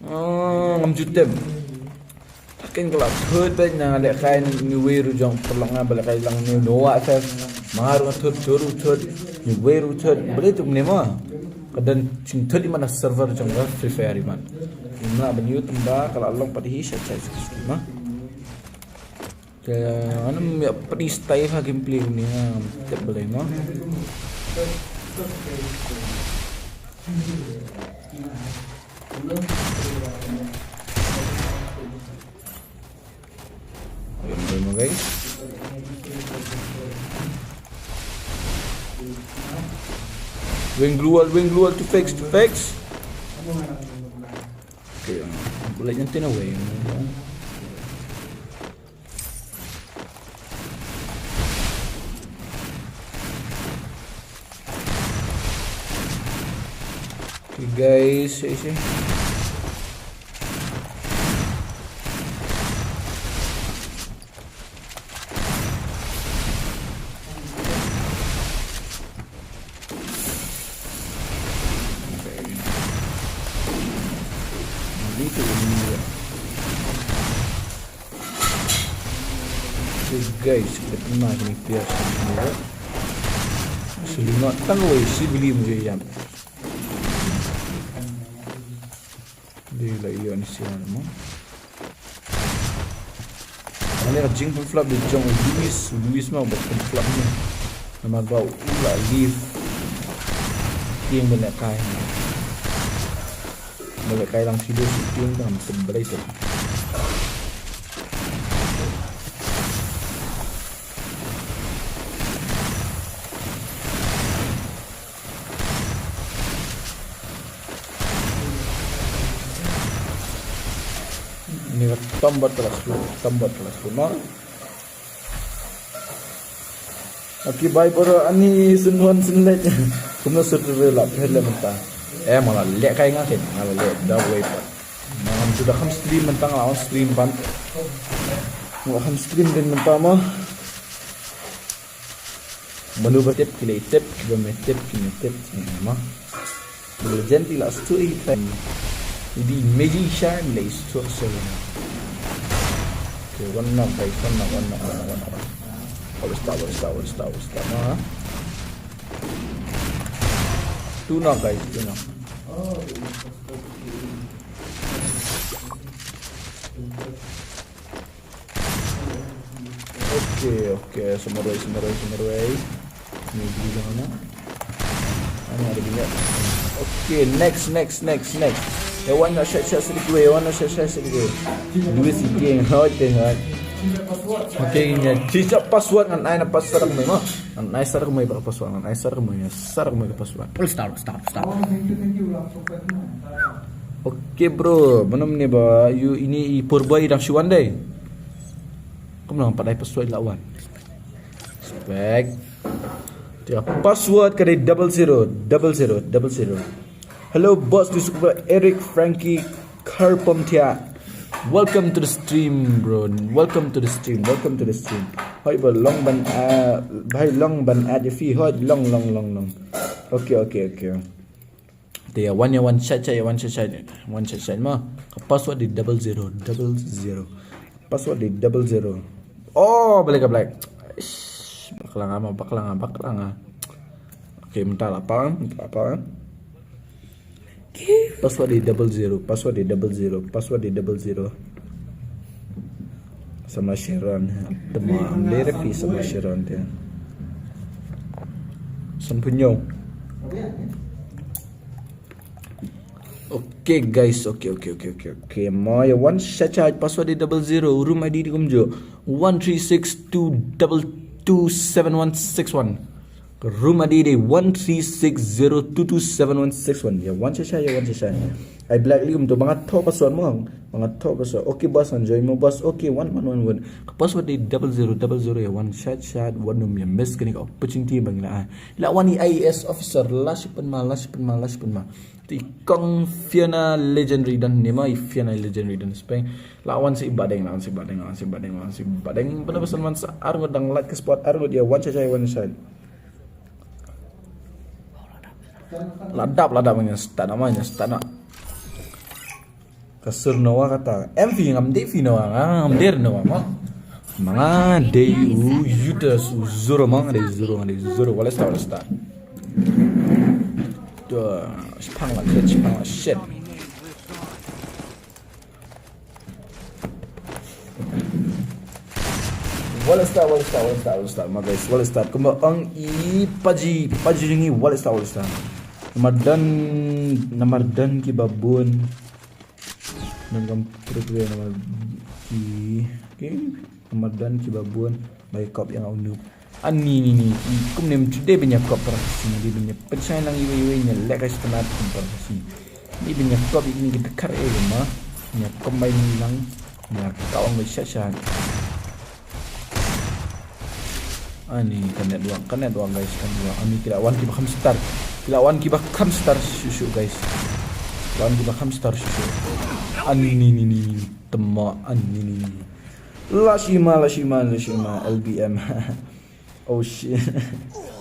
Oh, ngam ju tip. Hakin ka la thut bad nga lehkai ni wei ruh jong pyrlok nga ba lehkai lang ni Noah F F. Mar nga thut thut ruh thut ni wei ruh thut. Beli tu ni ma. Ka don jingthut i man ha server jong ka Free Fire i man. Ina ban yu tymba ka la long pat hi sha chai sha ma. Te, ano, ym ïa pdi style ha gameplay ni, ha, tep balei mo. Ayo, mo, guys. Wing glue wall, wing glue wall, to fix, to fix. Okay, boleh nyentin away. Okay, guys, sih, sih. Okay. Dito yung So guys, kita pernah ni biar sendiri. Selima tang wei si beli mujhe jam. Dia lah iya ni sian mo. Ani ka jingpynflap di jong Luis, Luis ma ba pynflap ni. Namar ba u la leave. Tieng ba lehkai. Ba lehkai lang shuh shuh tieng ba ngam tip balei te. Ni ka tom bad ka la shu, tom bad ka la shu, no? Okay, bye bro, ani sun wan sun leit. Kumno sut re la pher le mynta. Eh, ma la lehkai nga ken, ma la leh da wei pat. Ma ngam ju da kham stream mynta, nga la on stream ban. Nga la kham stream din mynta ma. Manu ba tip ki la tip, ki ba me tip ki me tip, ma. Legend i la stu i pen. Idi meji sha i la stu so. Okay, one knock, guys, one knock, one knock, one knock, one knock. Wala sta, wala sta, wala sta, wala sta, ma. Two knock, guys, two knock. Okay, okay, sumeroi, sumeroi, sumeroi. Ni dulu jangan. Ano ada dia? Okay, next, next, next, next. Yawan nak shot, shot sedikit, yawan nak shot, shot sedikit. Dua siti yang hot, yang hot. Okay, ni cicak password ngan ai na password mo. Ngan ai sar mo ba password, ngan ai sar mo, sar mo password. Full star, star, star. Okay bro, belum ni ba, you ini i purba i dang shuan dai. Kamu lang pat ai password lawan. Spek. Dia password ka dei double zero, double zero, double zero. Hello boss, this is Eric Frankie Karpom Tia. Welcome to the stream, bro. Welcome to the stream. Welcome to the stream. Hoi ba long ban, uh, hoi long ban add if hoi long, long, long, long. Okay, okay, okay. Te ya one, ya one shot, ya one shot, one shot, shot ma. Ka password di double zero, double zero. Password di double zero. Oh, balik ka balik. Ish, bakla nga ma, bakla nga, bakla nga. Okay, mynta la pang, mynta la pang. Password di double zero, password di double zero, password di double zero. Sama Sharon, tema am lere pi sama Sharon dia. San punyo. Okay guys, okay, okay, okay, okay, okay. Mo ïa wan sha sha, password dei double zero, room I D dei kumjuh. One three six two double two seven one six one. Room I D dei one three six zero two two seven one six one. Ïa wan sha sha, ïa wan sha sha. Ai black li kumto, ba nga thoh password mo. Ba nga thoh password. Okay boss, enjoy mo boss. Okay, one one one one. Ka password dei double zero double zero, ïa wan sha sha, wat nym ïa miss kane ka opportunity ba ngi la ai. La wan i I A S officer, la shi pynma, la shi pynma, la shi pynma. Te i kong Fiona Legendary don ne ma, i Fiona Legendary don speng. La wan sa i Badeng, la wan sa i Badeng, la wan sa i Badeng, la wan sa i Badeng. Pynban ba san wan sa ar ngut dang light ka spot, ar ngut ïa wan sha sha, wan sha sha. La dap, la dap, ngan start na ma, ngan start na. Ka sur Noah kata. Em phi, ngam dei phi Noah, ngam dei Noah ma. Ma nga dei u Judas, u Zoro ma, nga dei Zoro, nga dei Zoro. Wala start, wala start. Duh, shipang la shit, shipang la shit. Wala start, wala start, wala start, wala start, ma guys, wala start. Kumba ong i Paji, Paji jong ngi, wala start, wala start. Namar don, namar don kiba bun. Ngan kam prepare namar ki, ki, namar don kiba bun ba ïa kop ïa nga u noob. Ani ni ni, i kumne ym ju dei ban ïa kop para shisien, dei ban ïa pynshai lang iwei iwei, ïa leh ka sngewtynnat kum para shisien. Dei ban ïa kop ïa kine ki dkhar eh ma, ïa combine lang, ïa kawang ba sha sha. Ani ka network, ka network guys, ka network. Ani ki la wan kiba kham star. Ki la wan kiba kham star shuh shuh guys. Ki la wan kiba kham star shuh shuh. Ani ni ni ni ni. Tama ani ni ni ni. La shima, la shima, la shima, L B M. Oh shit.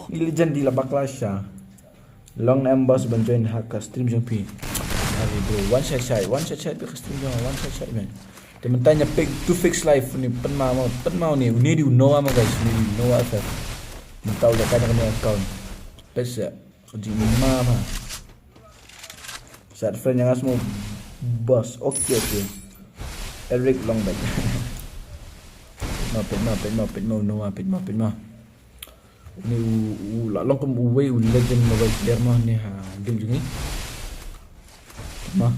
Ni legend di la bakla sha. Long em boss ban join ha ka stream jong phi. Are bro, wan shai shai, wan shai shai ka stream jong, wan shai shai man. Te mynta ïa pick to fix life ni pynma mo, pynma ni, uni di u Noah mo guys, uni di u Noah F F. Mynta u la kane kane account. Pesa, ka jingma ma. Sat friend ïa nga semua boss. Okay, okay. Eric long back. Pynma, pynma, pynma, pynma, u Noah, pynma, pynma. Ni u, u la long kum uwei u legend mobile player mo ni ha game jong ngi. Mo.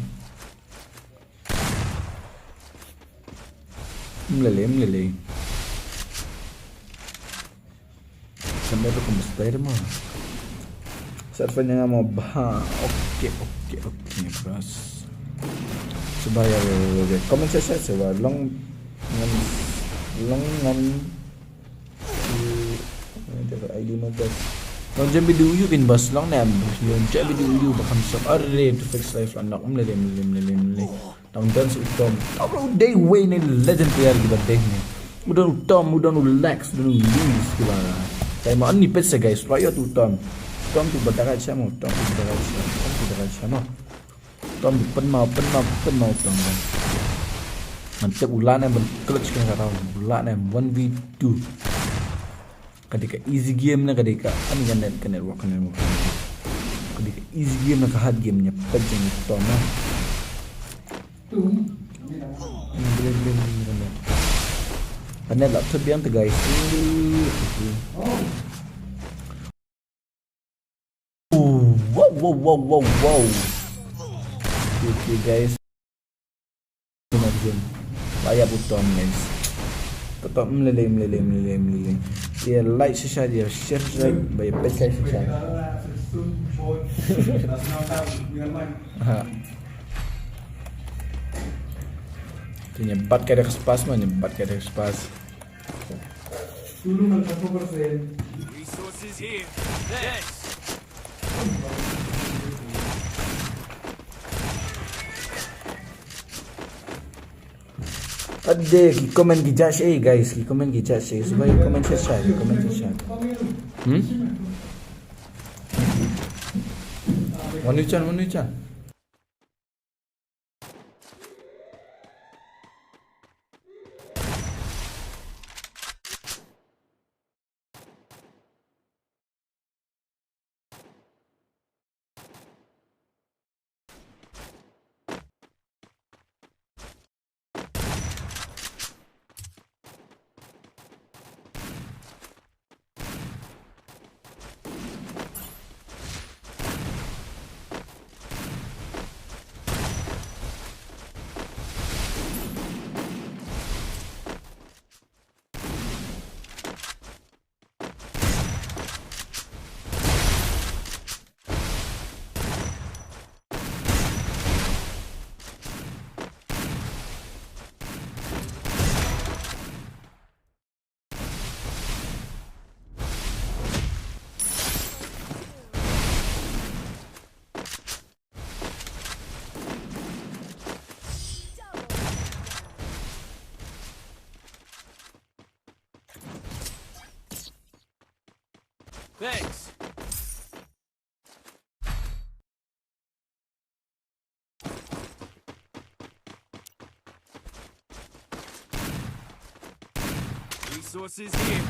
Mlele, mlele. Sampai tu kum Spider-Man. Sat friend ïa nga mo bha. Okay, okay, okay, bros. Coba ïa comment section, coba long ngan, long ngan Long jam bidu yu bin bas long nem. Long jam bidu yu ba kham sop. Are to fix life la nok. Mlele, mlele, mlele, mlele. Tang dance u Tom. Tom u dei wei ne legend player kiba dei ne. U don u Tom, u don u Lex, u don u Luis kiba. Tai ma ani pet se guys. Riot u Tom. Tom tu ba dagat sha mo. Tom tu ba dagat sha. Tom tu ba dagat sha mo. Tom pynmaw, pynmaw, pynmaw Tom. Ngan tip u lah ne ban clutch ka round. U lah ne one v two. Ka dei ka easy game ne ka dei ka ani ka net, ka network, ka network. Ka dei ka easy game ne ka hard game ne pet jong Tom ne. Ka net lah thut biang te guys. Wow, wow, wow, wow, wow. Okay, okay, guys. Imagine. Layap u Tom, guys. Tetap mlele, mlele, mlele, mlele. Dia like shisha, dia share shisha, ba ïa pet kai shisha. Ha. Te nyebat kai da ka spas ma, nyebat kai da ka spas. Resources here. Thanks. Ade, ki comment ki judge eh guys, ki comment ki judge eh. Sebab ki comment shisha, ki comment shisha. Hmm? Manu chan, manu chan. Thanks. Resources here.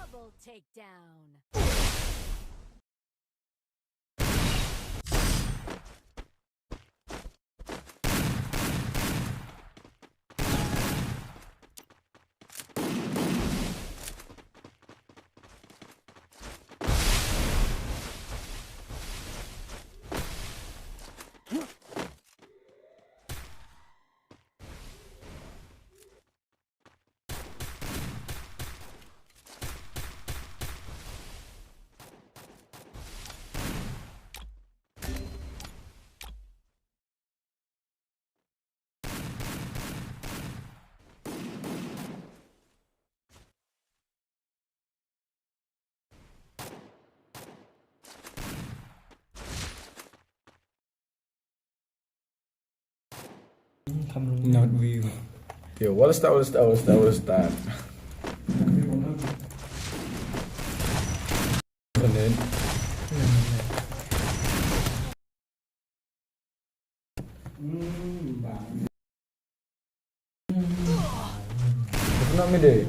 Double takedown. Not view. Yo, wala start, wala start, wala start, wala start. Kanin. Kenapa ni deh?